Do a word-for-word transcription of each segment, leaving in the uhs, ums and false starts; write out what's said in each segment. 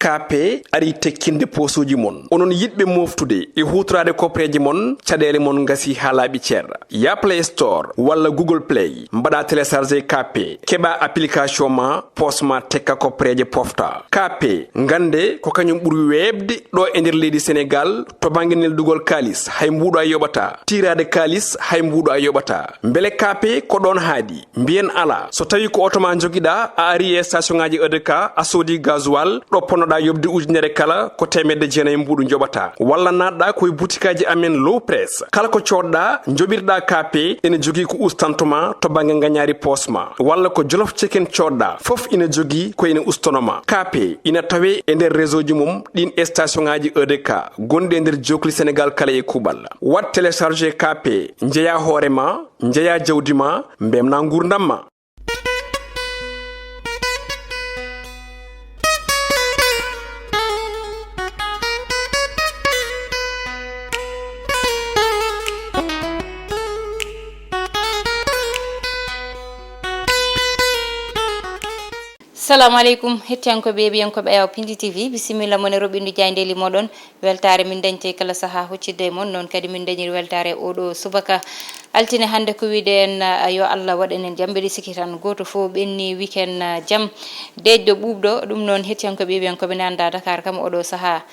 K P ari tekkinde poosuuji mon. Onon yiɗɓe mooftude e huutoraade koppereeje mon, caɗeele mon ngasi haa laaɓi cer. Yah Play Store walla Google Play, mbaɗa télécharger K P, keɓa application ma, poos ma tekka koppereeje pofta. K P, ngannde ko kañum ɓuri weeɓde ɗo e nder leydi Senegaal to bannge neldugol kaalis, hay mbuuɗo a yoɓataa. Tiiraade kaalis, hay mbuuɗo a yoɓataa. Mbele K P ko ɗoon haaɗi? Mbiyen alaa. So tawii ko oto ma njogiɗaa, a ari e station ŋaaji E D K, a soodi gasoil, ɗo ponnoɗaa yoɓde ujunere kala, ko teemedde jeenayi mbuuɗu njoɓataa. Walla naatɗaa ko e butikaaji amen Low Press. Kala ko coodɗaa, njoɓirɗaa K P, ene jogii ko ustanto ma to bannge ngañaari poos ma. Walla ko Jolof Chicken coodɗaa, fof ina jogii ko ene ustono ma. K P ina tawee e nder réseau ji mum ɗiin e station ŋaaji E D K gonɗi e nder jookli Senegaal kala e kuuɓal. Waɗ télécharger K P, njeyaa hoore ma, njeyaa jawdi ma, mbemnaa nguurndam ma. Salamu aleykum, hettiyankooɓe, yeeɓiyankooɓe Ayaw Pindi T V, bisimilla mon e roɓindu jaayndeeli mooɗon. Weltaare min dañte kala sahaa huccidde e mon, noon kadi min dañiri weltaare e oɗo subaka. Altine hannde ko wiide en, ah, yo Allah waɗan en jam, mbeɗe sikki tan gooto fof ɓenni weekend, ah, jam. Deeƴɗo ɓuuɓɗo, ɗum noon hettiyankooɓe, yeeɓiyankooɓe ne annda Dakar kam oɗo sahaa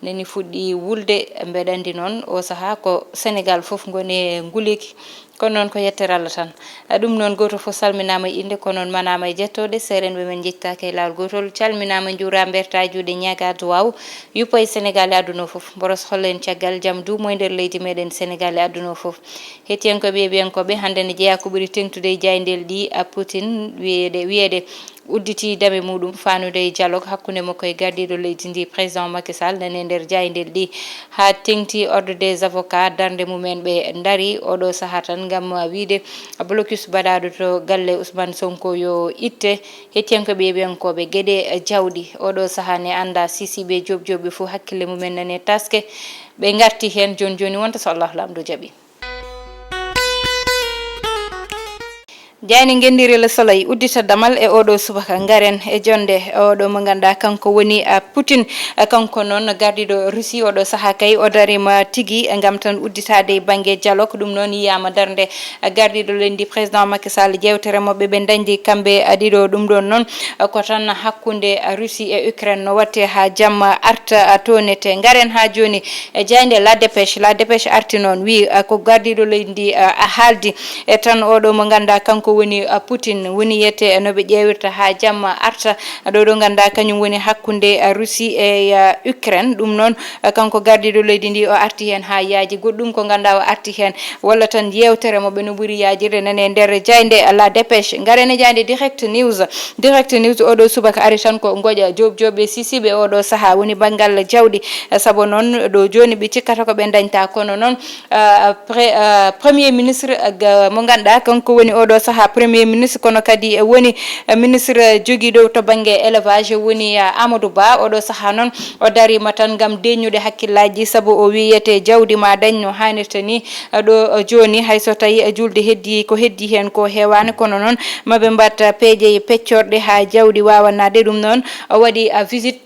nani fuɗɗi wulde, mbeɗa anndi noon o sahaa ko Senegaal fof ngoni e nguleyki. Kono noon ko yettere Allah tan. A, ɗum noon gooto fof salminaama e innde, kono noon manaama e jettooɗe. Seerenɓe men njettitaake e laawol gootol. Calminaama, njuuraa, mbertaa juuɗe, ñaagaa duwaaw, yuppa e Senegaal e aduna o fof. Mboros holla en caggal jam duumo e nder leydi meɗen Senegaal e aduna o fof. Hettiyankooɓe, yeeɓiyankooɓe, hannde ne jeyaa ko ɓuri teŋtude e jaayndeeli ɗi, a, Putin wiyeede, wiyeede udditi dame muɗum faanude e dialogue hakkunde makko e gardiiɗo leydi ndi, président Macky Sall, nani e nder jaayndeeli ɗi. Haa teŋti ordre des avocats, darnde mumen ɓe ndari oɗo sahaa tan ngam wiide blocus baɗaaɗo to galle Ousmane Sonko yo itte. Hettiyankooɓe, yeeɓiyankooɓe, geɗe jawɗi oɗo sahaa ne annda, sisiiɓe, joop joopɓe fof hakkille mumen nani e taske. Ɓe ngarti heen jooni jooni, wonta so Allahu Laamɗo jaɓi. Jaaynde ngenndire Le Soleil uddita damal e oɗo subaka. Ngaren e jonde oɗo mo ngannduɗaa kanko woni, a, Putin. A, kanko noon gardiiɗo Russie oɗo sahaa kay o dariima tigi ngam tan udditaade e bannge dialogue. Ɗum noon yiyaama darnde, a, gardiiɗo leydi président Macky Sall, jeewtere maɓɓe ɓe ndañdi kamɓe, a, ɗiɗo. Ɗum ɗoon noon, a, ko tan hakkunde, a, Russie e Ukraine no waɗte haa jam arta, a, townete. Ngaren haa jooni e jaaynde La Dépêche. La Dépêche arti noon, wi, a, ko gardiiɗo leydi ndi, a, a haaldi. E tan oɗo mo ngannduɗaa kanko woni, a, Putin, woni yiyete, a, no ɓe ƴeewirta haa jam arta. A, ɗo ɗo ngannduɗaa kañum woni hakkunde, a, Russie e, a, Ukraine. Ɗum noon, a, kanko gardiiɗo leydi ndi o arti heen haa yaaji. Goɗɗum ko ngannduɗaa o arti heen, walla tan yeewtere mo ɓe no ɓuri yaajirde nane e nder jaaynde, a, La Dépêche. Ngaren e jaaynde Direct News. Direct News oɗo subaka ari tan ko ngoƴa joop joopɓe sisiiɓe oɗo sahaa woni banngal jawɗi. Sabu noon ɗo jooni ɓe cikkata ko ɓe ndañta, kono noon, ah, pre-, ah, premier ministre, ah, ga-, mo ngannduɗaa kanko woni oɗo sahaa premier ministre, kono kadi woni, ah, ministre jogiiɗo to bannge élevage woni, ah, Amadou Ba. Oɗo sahaa noon o dariima tan ngam deññude hakkillaaji, sabu o wiyete jawdi ma dañ no haanirta ni. Ɗo jooni, hay so tawii julde heddii, ko heddii heen ko heewaani, kono noon maɓe mbaɗ peeje e peccorɗe haa jawdi waawa naatde. Ɗum noon waɗi, a, visite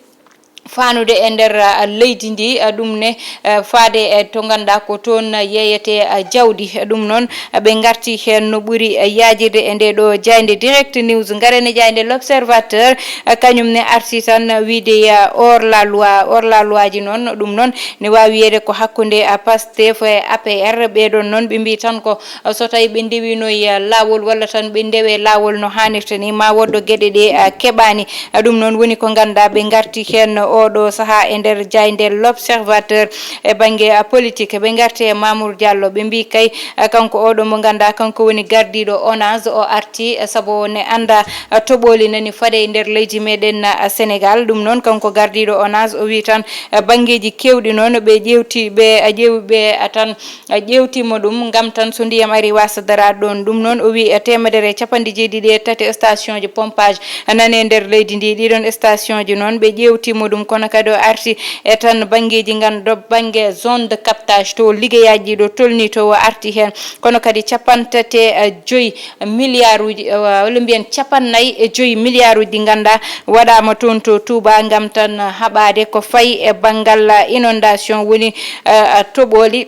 faanude e nder, a, leydi ndi, a, ɗum ne, a, faade e to ngannduɗaa ko toon yeeyete, a, jawdi. Ɗum noon, a, ɓe ngarti heen no ɓuri, a, yaajirde e nde ɗo jaaynde Direct News. Ngaren e jaaynde L'Observateur, a, kañum ne arti tan wiide, a, hors la loi, hors la loi ji noon, ɗum noon ne waawi wiyeede ko hakkunde, a, Pastef e A P R. Ɓee ɗoon noon ɓe mbii tan ko, a, so tawii ɓe ndewinoyi, a, laawol walla tan ɓe ndewe laawol no haanirta ni, ma woɗɗo geɗe ɗe, a, keɓaani. A, ɗum noon woni ko ngannduɗaa ɓe ngarti heen oɗo sahaa e nder jaaynde L'Observateur. E bannge, a, politique, ɓe ngarti e Mamour Diallo, ɓe mbii kay, a, kanko oɗo mo ngannduɗaa kanko woni gardiiɗo ONAS, o arti, a, sabu ne annda, a, toɓooli nani faade e nder leydi meɗen, a, Senegaal. Ɗum noon kanko gardiiɗo ONAS o wii tan, a, banngeeji keewɗi noon ɓe ƴeewti, ɓe, a, ƴeewi ɓe, a, tan, a, ƴeewtiima ɗum ngam tan so ndiyam ari waasa daraade ɗoon. Ɗum noon o wii, a, teemedere e capanɗe jeeɗiɗi e tati station ji pompage nani e nder leydi ndi. Ɗiɗon station ji noon ɓe ƴeewtiima ɗum Kono kadi o arti e tan banngeeji nganndo bannge zone de captage to liggeyaaji ɗi ɗo tolni to o arti heen. Kono kadi capantate e joyi milliarduuji, eh, walla mbiyen capannay e joyi milliarduuji ɗi ngannduɗaa waɗaama toon to Touba ngam tan haɓaade ko fayi e banngal inondation woni, eh, toɓooli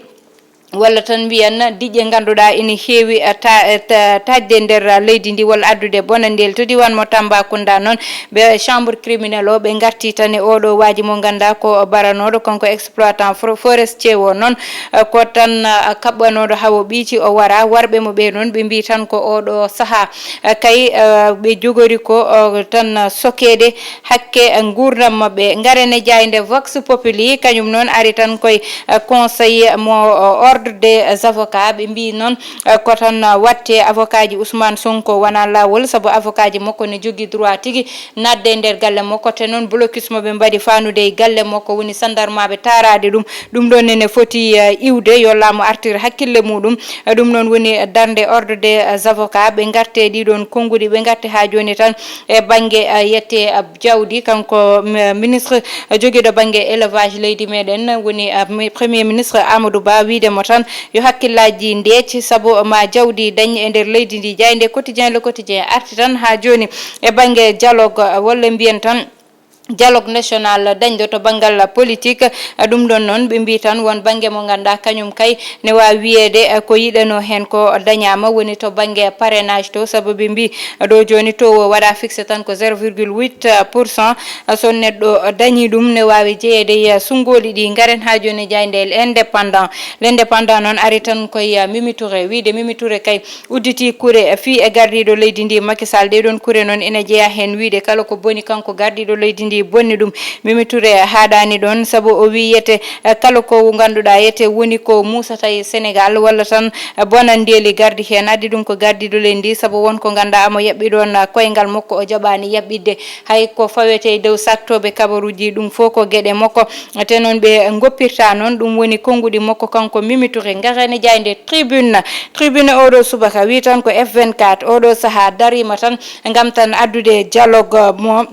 walla tan mbiyen diƴƴe ngannduɗaa ina heewi, eh, ta-, eh, ta-, taƴde nder, eh, leydi ndi walla addude bonanndeeli. To diiwaan mo Tambacounda noon, ɓe chambre criminel o, ɓe ngarti tan e oɗo waaji mo ngannduɗaa ko baranooɗo, kanko exploitant fro-, forestier o noon, eh, ko tan, eh, kaɓɓanooɗo hawo ɓiyti o wara. Warɓe mo ɓe noon, ɓe mbii tan ko oɗo sahaa, eh, kay, eh, ɓe jogori ko, eh, tan sokeede hakke nguurndam maɓɓe. Ngaren e jaaynde Vox Populi, kañum noon ari tan koye, eh, conseil mo, eh, ordre des avocats. Ɓe mbii noon, eh, ko tan, eh, watte avocat ji Ousmane Sonko wona laawol, sabu avocat ji makko ne jogii droit tigi naatde e nder galle makko. Te noon blocus mo ɓe mbaɗi faanude e galle makko woni sandarmaaɓe taaraade ɗum. Ɗum ɗoon ene foti, eh, iwde, yo laamu artir hakkille muɗum. Eh, ɗum noon woni darnde ordre des avocats. Ɓe ngarte e ɗii ɗoon konnguɗi, ɓe ngarte haa jooni tan e bannge, eh, yette, eh, jawdi. Kanko, eh, ministre, eh, jogiiɗo bannge élevage leydi meɗen, woni, eh, mi-, premier ministre Amadou Ba, wiide mo tan yo hakkillaaji ndeec, sabu ma jawdi dañ e nder leydi ndi. Jaaynde Quotidien, Le Quotidien arti tan haa jooni e bannge dialogue, eh, walla mbiyen tan dialogue national dañɗo to banngal politique. Ɗum ɗoon noon, ɓe mbii tan won bannge mo ngannduɗaa kañum kay ne waawi wiyeede, eh, ko yiɗanoo heen ko dañaama, woni to bannge parrainage to, sabu ɓe mbii ɗo jooni taux o waɗa fixé tan ko zéro virgule huit pour cent. So neɗɗo dañii ɗum, ne waawi jeyeede e sunngooli ɗi. Ngaren haa jooni e jaaynde L'Indépendant. L'Indépendant noon ari tan koye, eh, Mimi Touré, wiide Mimi Touré kay udditi kure fii e gardiiɗo leydi ndi Macky Sall. Ɗee ɗoon kure noon ina jeyaa heen wiide kala ko boni kanko gardiiɗo leydi ndi bonni ɗum. Mimi Touré haaɗaani ɗoon, sabu o wii yete, eh, kala ko ngannduɗaa yete woni ko muusata e Sénégal walla tan, eh, bonanndeeli gardi heen. Addi ɗum ko gardiiɗo leydi ndi, sabu won ko ngannduɗaa omo yaɓɓi ɗoon, eh, koyngal makko, o jaɓaani yaɓɓitde hay ko fawetee e dow saktooɓe kabaruuji, ɗum fof ko geɗe makko. Te noon ɓe ngoppirta noon, ɗum woni konnguɗi makko kanko Mimi Touré. Ngaren e jaaynde Tribune. Tribune oɗo subaka wii tan ko F vingt-quatre oɗo sahaa dariima tan ngam tan addude dialogue mo,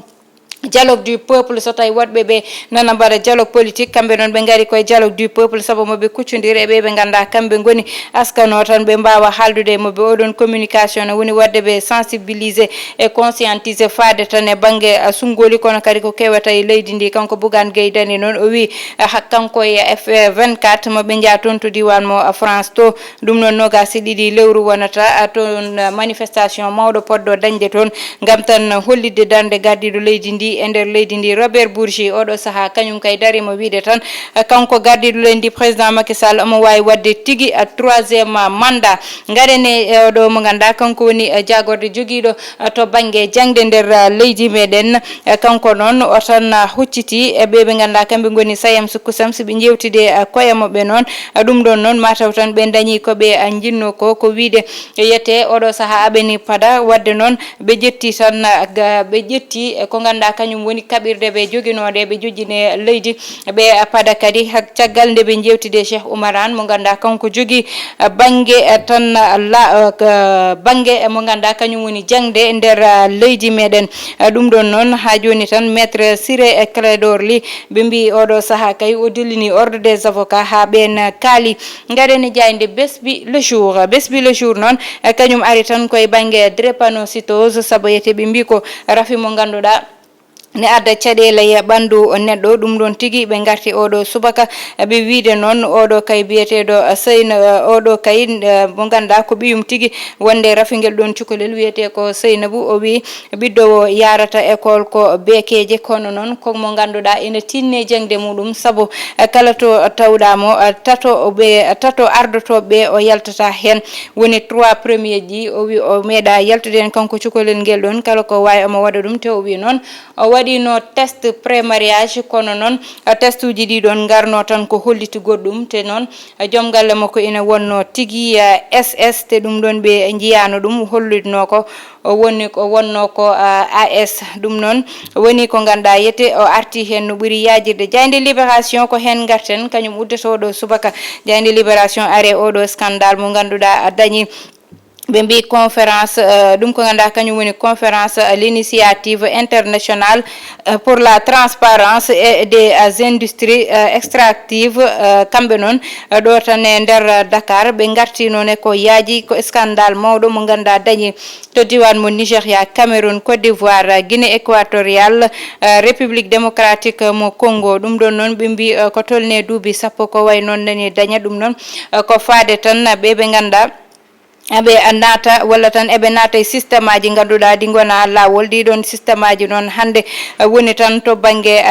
dialogue du peuple, so tawi woɗɓe ɓe nana mbaɗa dialogue politique, kamɓe noon ɓe ngari koye dialogue du peuple, sabu mo ɓe kuccondiri e ɓe ɓe ngannduɗaa kamɓe ngoni askano tan, ɓe mbaawa haaldude e maɓɓe. Oɗon communication no woni waɗde ɓe sensibiliser e conscientiser faade tan e bannge, ah, sunngooli, kono kadi ko kewata e leydi ndi. Kanko Bougane Gueye Dany noon, o wii, ah, ha-, kanko e F vingt-quatre mo ɓe njaa toon to diiwaan mo, ah, France to. Ɗum noon, noogaas e ɗiɗi lewru wonata, ah, toon, ah, manifestation mawɗo poɗɗo dañde toon ngam tan hollitde darnde gardiiɗo leydi ndi e nder leydi ndi. Robert Bourgi, oɗo sahaa, kañum kay dariima wiide tan, ah, kanko gardiiɗo leydi ndi, président Macky Sall, omo waawi waɗde tigi, ah, troisième mandat. Ngaren e, eh, oɗo mo ngannduɗaa kanko woni, eh, jaagorɗe jogiiɗo, eh, to bannge jaŋde nder, eh, leydi meɗen. Eh, kanko noon o tan, eh, hucciti e ɓe ɓe ngannduɗaa kamɓe ngoni SAEMS, CUSEMS, ɓe njeewtide, eh, koye maɓɓe noon. Eh, ɗum ɗoon noon mataw tan ɓe dañii ko ɓe, eh, njinnoo ko, ko wiide yete oɗo sahaa aɓeni pada. Waɗde noon ɓe ƴetti tan, eh, ga-, ɓe ƴetti, eh, ko ngannduɗaa kañum woni kaɓirɗe ɓe joginooɗe, ɓe joƴƴini leydi. Ɓe pada kadi, hak-, caggal nde ɓe njeewtidi e Cheikh Oumar Anne, mo ngannduɗaa kanko jogii, eh, bannge, eh, tan, eh, la-, eh, k-, bannge, eh, mo ngannduɗaa kañum woni jaŋde e nder, eh, leydi meɗen. Eh, ɗum ɗoon noon, haa jooni tan, Maître Ciré Clédor Ly, ɓe mbii oɗo sahaa kay o dillini Ordre des avocats haa ɓeen, eh, kaali. Ngaren e jaaynde Besbi Le Jour. Besbi Le Jour noon, eh, kañum ari tan koye bannge drépanocytose, sabu yete ɓe mbii ko rafi mo ngannduɗaa ne adda caɗeele e ɓanndu neɗɗo. Ɗum ɗoon tigi ɓe ngarti oɗo subaka, ɓe wiide noon oɗo kay biyeteeɗo Seyna-, oɗo kay, eh, mo ngannduɗaa ko ɓiyum tigi wonde rafingel ɗoon cukalel wiyetee ko Seynabu. O wii ɓiɗɗo o yaarata école ko bekeeje, kono noon ko mo ngannduɗaa ina tinne jaŋde muɗum, sabu, eh, kala to tawɗaa mo, eh, tato ɓe, tato ardotooɓe ɓe o yaltata heen. Woni trois premier ji, o wii o meeɗa yaltude heen kanko cukalel ngel ɗoon, kala ko waawi omo waɗa ɗum, te o wii noon o waɗiino test pré-mariage, kono noon, eh, testuuji ɗi ɗoon ngarno tan ko holliti goɗɗum. Te noon, eh, joom galle makko ina wonno tigi, eh, S S, te ɗum ɗoon ɓe njiyaano ɗum, hollitnoo ko o woni, o wonno ko, eh, A S. Ɗum noon woni ko ngannduɗaa yete o arti heen no ɓuri yaajirde. Jaaynde Libération ko heen ngarten, kañum uddotooɗo subaka. Jaaynde Libération are oɗo scandale mo ngannduɗaa dañi Ɓe mbi conférence, ɗum ko ngannduɗaa kañum woni conférence, l'initiative internationale pour la transparence et des industries extractives. Kamɓe noon, ɗo tan e nder Dakar ɓe ngarti noon e ko yaaji, ko scandale mawɗo mo ngannduɗaa dañi to diiwaan mo Nigéria, Cameroun, Côte d'Ivoire, Guinée équatoriale, République démocratique mo Congo. Ɗum ɗoon noon ɓe mbi ko tolni e duuɓi sappo ko wayi noon nani daña ɗum noon, ko faade tan ɓe ɓe ngannduɗaa eɓe naata walla tan eɓe naata e système aji ngannduɗaa ɗi ngona laawol. Ɗiɗon système aji noon hannde woni tan to bannge,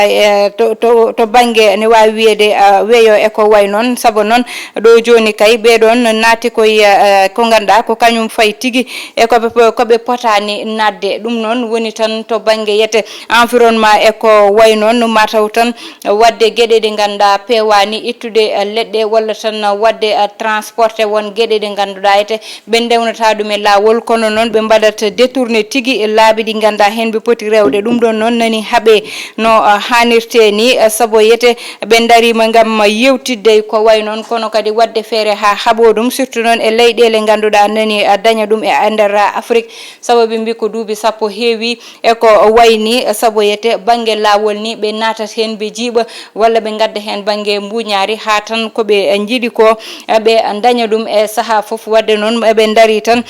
to to to bannge ne waawi wiyeede weeyo e ko wayi noon. Sabu noon ɗo jooni kay ɓeɗon naati koye ko ngannduɗaa ko kañum fayi tigi e koɓe koɓe potaani naatde. Ɗum noon woni tan to bannge yete environnement e ko wayi noon, mataw tan waɗde geɗe ɗe ngannduɗaa peewaani, ittude leɗɗe walla tan waɗde transporté won geɗe ɗe ngannduɗaa ete ɓe ndewnata ɗum e laawol, kono noon ɓe mbaɗat détourné tigi e laabi ɗi ngannduɗaa heen ɓe poti rewde. Ɗum ɗoon noon nani haaɓe no haanirtee ni, sabu yete ɓe ndariima ngam yewtidde ko wayi noon, kono kadi waɗde feere haa haaɓoo ɗum, surtout noon e leyɗeele ngannduɗaa nani daña ɗum e nder Afrik. Sabu ɓe mbi ko duuɓi sappo heewi e ko wayi ni, sabu yete bannge laawol ni ɓe naatat heen ɓe jiiɓa walla ɓe ngadda heen bannge mbuuñaari haa tan ko ɓe njiɗi ko ɓe daña ɗum e sahaa fof. Waɗde noon eɓe ndari tan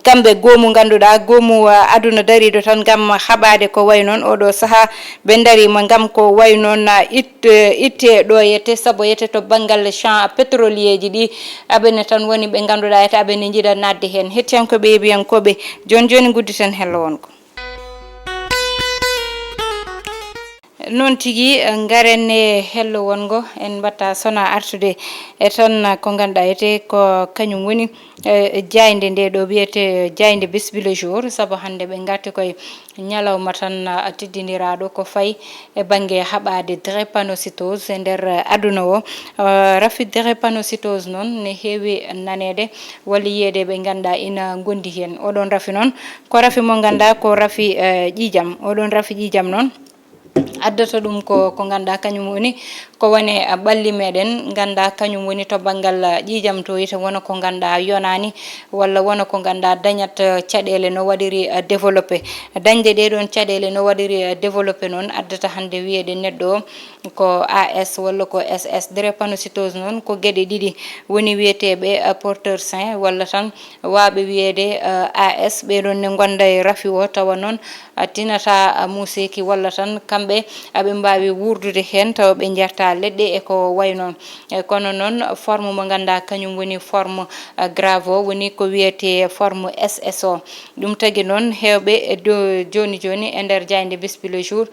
kamɓe goomu ngannduɗaa goomu aduna dariiɗo tan ngam haɓaade ko wayi noon oɗo sahaa ɓe ndariima ngam ko wayi noon it itte ɗo yete, sabu yete to banngal champ pétrolier ji ɗi aɓene tan woni ɓe ngannduɗaa yete aɓene njiɗa naatde heen. Hettiyankooɓe yeeɓiyankooɓe, jooni jooni ngudditen hello wonko. Noon tigi, ngaren e hello wongo, en mbatta sona artude e tan ko ngannduɗaa ete ko kañum woni jaaynde nde ɗo wiyete jaaynde Bés bi le jour, sabu hannde ɓe ngarti koye ñalawma tan teddindiraaɗo ko fayi e bannge haɓaade drépanocytose e nder aduna o. Rafi drépanocytose noon ne heewi naneede walla yiyeede ɓe ngannduɗaa ina ngondi heen. Oɗon rafi noon ko rafi mo ngannduɗaa ko rafi ƴiiƴam. Oɗon rafi ƴiiƴam noon addata ɗum ko ko ngannduɗaa kañum woni ko wone ɓalli meɗen, ngannduɗaa kañum woni to banngal ƴiiƴam to ite wona ko ngannduɗaa yonaani walla wona ko ngannduɗaa dañat caɗeele no waɗiri développé. Dañde ɗee ɗoon caɗeele no waɗiri développé noon addata hannde wiyeede neɗɗo o ko A S walla ko S S. Drépanocytose noon ko geɗe ɗiɗi woni wiyeteeɓe porteur sain walla tan waaɓe wiyeede A S, ɓee ɗoon ne ngonda e rafi o tawa noon tinata muuseeki walla tan kamɓe aɓe mbaawi wuurdude heen tawa ɓe njarta leɗɗe e ko wayi noon. E kono noon forme mo ngannduɗaa kañum woni forme grave o woni ko wiyetee forme S S o. Ɗum tagi noon heewɓe e do jooni jooni e nder jaaynde Bés bi le jour,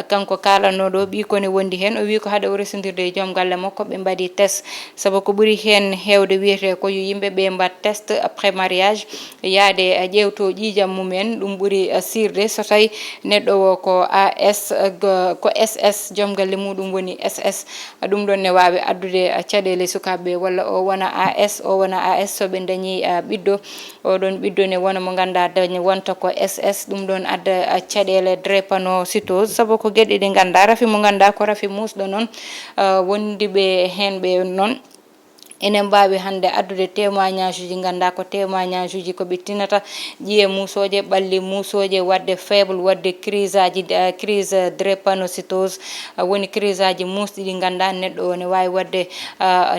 kanko kaalanooɗo ɓiy ko ne wondi heen, o wii ko hade o resondirde e joom galle makko ɓe mbaɗi test, sabu ko ɓuri heen heewde wiyetee ko yo yimɓe ɓe mbaɗ test pré-mariage, yaade ƴeewto ƴiiƴam mum en, ɗum ɓuri siirde so tawi neɗɗo o ko A S, ko S S, joom galle muɗum woni S S. Ɗum ɗoon ne waawi addude caɗeele sukaaɓe ɓe, walla o wona A S, o wona A S, so ɓe ndañi ɓiɗɗo, oɗon ɓiɗɗo ne wona mo ngannduɗaa dañi wonta ko S S, ɗum ɗoon adda caɗeele drépanocytose, sabu ko geɗe ɗe ngannduɗaa rafi mo ngannduɗaa ko rafi muusɗo noon, wondiɓe heen ɓe noon ene mbaawi hannde addude témoignage uji, ngannduɗaa ko témoignage uji ko ɓe tinata ƴiye muusooje, ɓalli muusooje, waɗde faible, waɗde crise aji, crise drépanocytose, woni crise aji muusɗi ɗi ngannduɗaa neɗɗo o ne waawi waɗde,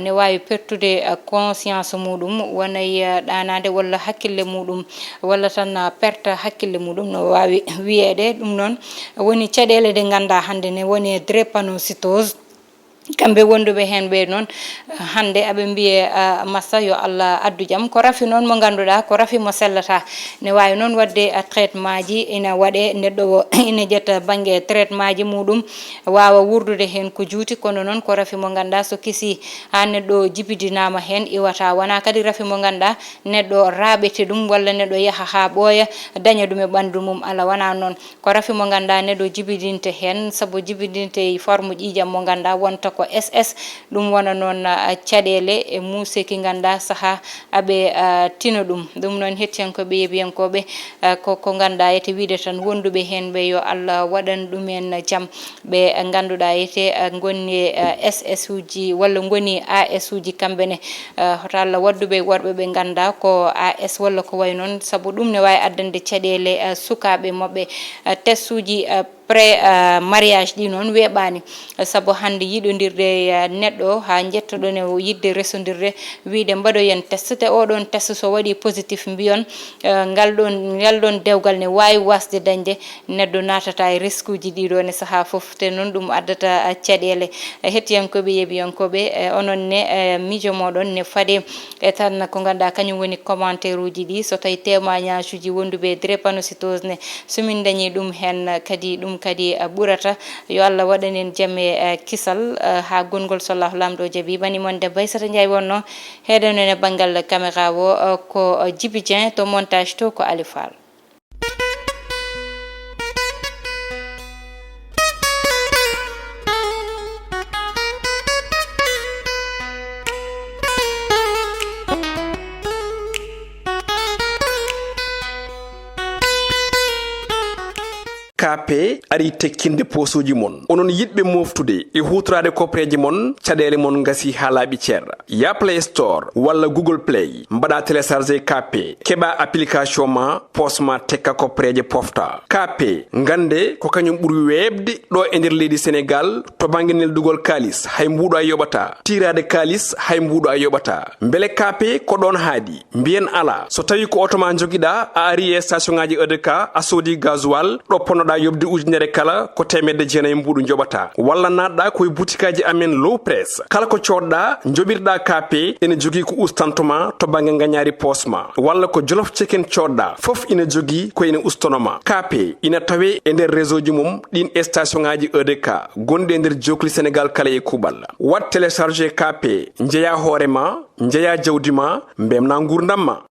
ne waawi pertude conscience muɗum, wonay ɗaanaade walla hakkille muɗum, walla tan perte hakkille muɗum no waawi wiyeede. Ɗum noon woni caɗeele ɗe ngannduɗaa hannde ne woni drépanocytose. Kamɓe wonduɓe heen ɓe noon, hannde aɓe mbiye massa yo Allah addu jam. Ko rafi noon mo ngannduɗaa ko rafi mo sellata. Ne waawi noon waɗde traitement ji ina waɗe neɗɗo o ina ƴetta bannge traitement ji muɗum, waawa wurdude heen ko juuti, kono noon ko rafi mo ngannduɗaa so kisi haa neɗɗo o jibidinaama heen iwata. Wonaa kadi rafi mo ngannduɗaa neɗɗo raaɓete ɗum walla neɗɗo yaha haa ɓooya daña ɗum e ɓanndu mum. Alaa, wonaa noon. Ko rafi mo ngannduɗaa neɗɗo jibidinte heen, sabu jibidinte e forme ƴiiƴam mo ngannduɗaa wonta Ko S S, ɗum wona noon, ah, caɗeele e muuse ki ngannduɗaa sahaa aɓe, ah, tino ɗum. Ɗum noon, hettiyankooɓe, yeeɓiyankooɓe, ah, ko, ko ngannduɗaa ete wiide tan wonduɓe heen ɓe yo Allah waɗan ɗumen jam. Ɓe ngannduɗaa ete, ah, ngoni, ah, S S uji walla ngoni A S uji kamɓe ne. Ah, hoto Allah waɗdu ɓe worɓe ɓe ngannduɗaa ko A S walla ko wayi noon, sabu ɗum ne waawi addande caɗeele, ah, sukaaɓe maɓɓe. Ah, test uji, ah, pré, ah, mariage ɗi noon weeɓaani, sabu hannde yiɗondirde, ah, neɗɗo haa njettoɗon e yiɗde resondirde, wiyde mbaɗoyen test, te oɗon test so waɗi positif mbiyon, ah, ngal ɗon, ngal ɗon dewgal ne waawi waasde dañde neɗɗo naatata e riskuuji ɗiɗo ne sahaa fof, te noon ɗum addata, ah, caɗeele. Eh, hettiyankooɓe, yeeɓiyankooɓe, eh, onon ne, eh, miijo mooɗon ne faade e tan ko ngannduɗaa kañum woni commentaire uji ɗi, so tawi témoignage uji wonduɓe e drépanocytose ne, so min dañi ɗum heen kadi, ɗum kadi, eh, ɓurata. Yo Allah waɗan en jam e, eh, kisal, eh, haa gonngol so Allahu Laamɗo jaɓi. Bani mon debbo Aissata Ndiaye wonno, heɗen e banngal caméra o, eh, ko, eh, Djiby Dieng, to montage to ko Ali Fall. K P ari tekkinde poosuuji mon. Onon yiɗɓe mooftude e huutoraade kopreeje mon, caɗeele mon ngasi haa laaɓi cer. Yaa Play Store walla Google Play, mbaɗa télécharger K P, keɓa application ma, poos ma tekka kopreeje pofta. K P, ngannde ko kañum ɓuri weeɓde ɗo e nder leydi Senegaal to bannge neldugol kaalis, hay mbuuɗo a yoɓata. Tiiraade kaalis, hay mbuuɗo a yoɓata. Mbele K P ko ɗoon haaɗi? Mbiyen alaa. So tawi ko oto ma njogiɗa, a ari e station ngaji E D K, a soodi gasoil, ɗo ponnoɗa yoɓde ujunere kala, ko teemedde jeenayi mbuuɗu njoɓata. Walla naatɗa ko e butikaaji amen Low Press. Kala ko coodɗa, njoɓirɗa K P, ene jogii ko ustanto ma to bannge ngañaari poos ma. Walla ko Jolof Chicken coodɗa, fof ina jogii ko ina ustono ma. K P ina tawee e nder réseau ji mum ɗin e station ngaji E D K gonɗi e nder jookli Senegaal kala e kuuɓal. Waɗ télécharger K P, njeeya hoore ma, njeeya jawdi ma, mbemna nguurndam ma.